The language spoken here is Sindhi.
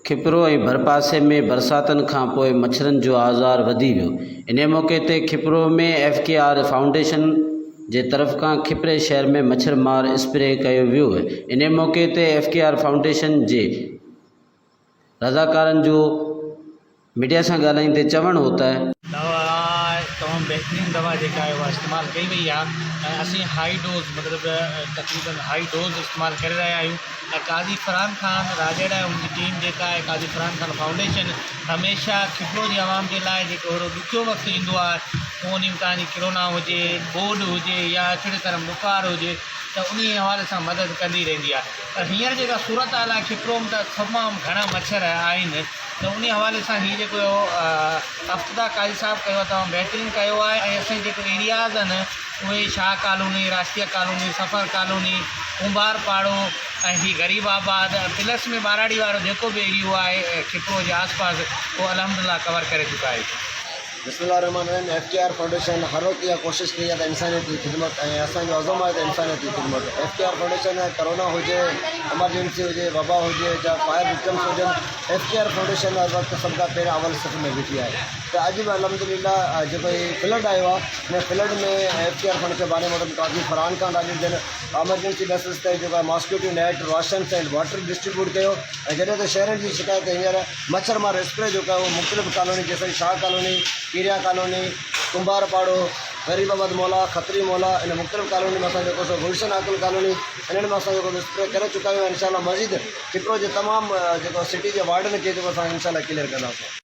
کپرو ۽ ڀرپاسي ۾ برساتن کان پوء مڇرن جو آزار وڌي ويو. انهي موقعي تي Khipro ۾ F K R foundation جي طرف کان کپري شهر ۾ مڇر مار اسپري ڪيو ويو. انهي موقعي تي ايف ڪي آر فائونڊيشن جي رضاڪارن جو ميڊيا سان ڳالهائيندي چوڻ هو ته. دوا تمام بهترين دوا جيڪا آهي اها استعمال ڪئي وئي آهي ۽ اسين هائي ڊوز مطلب تقريبن هائي ڊوز استعمال ڪري رهيا آهيون ۽ قاضي فرحان خان راڄڙ ۽ ان جي ٽيم جيڪا آهي قاضي فرحان خان فائونڊيشن هميشه کپرو جي عوام جي لاء جيڪو اهڙو ڏکيو وقت ايندو آهي پوء انهي ۾ توهان جي ڪرونا هجي ٻوڏ هجي يا اڇڙي طرح ڏڪار هجي ته انهي حوالي سان مدد ڪندي رهندي آهي پر هينئر جيڪا صورتحال آهي کپرو ۾ ته تمام گهڻا مڇر آهن ته انهي حوالي سان هي جيڪو افتتاح قاضي صاحب ڪيو آهي تمام بهترين ڪيو آهي ۽ اسان جي جيڪو ايرياز آهن اهي Shah colony, Rashdia colony, Safar colony, Kumbhar Paro ۽ هي غريب آباد پلس ۾ ٻاراڙي وارو جيڪو به ايريو آهي کپرو جي آس پاس اهو الحمد لله ڪور ڪري چڪا آهيون. بسم الله الرحمٰن الرحيم ايف ڪي آر فائونڊيشن هر وقت اها ڪوشش ڪئي آهي ته انسانيت جي خدمت ۽ اسان جو عزم آهي ته انسانيت جي خدمت F K R foundation corona هجي ايمرجنسي هجي وبا هجي يا فائر وڪٽمس هجن ايف ڪي آر فائونڊيشن هر وقت سڀ کان پهريان اول صف ۾ بيٺي آهي ته اڄ به الحمد لله جيڪو هي فلڊ آيو آهي ان flood ۾ F K R foundation باني محترم قاضي فرحان خان راڄڙ جن ايمرجنسي بيسس تي جيڪو آهي mosquito net rations and water distribute ڪيو ۽ جڏهن ته شهرين جي شڪايت هينئر مڇر مار اسپري جو ڪيو مختلف ڪالوني جيسين شاهه ڪالوني، ڪيريا ڪالوني، ڪنڀار پاڙو، غريب آباد مولا، کتري مولا ان مختلف ڪالوني ۾ اسان جيڪو سو گلشن عاقل ڪالوني انهن ۾ اسان جيڪو اسپري ڪري چڪا آهيون انشاء الله مزيد کپرو جي تمام جيڪو سٽي جي وارڊن کي جيڪو اسان انشاء الله ڪليئر ڪنداسين.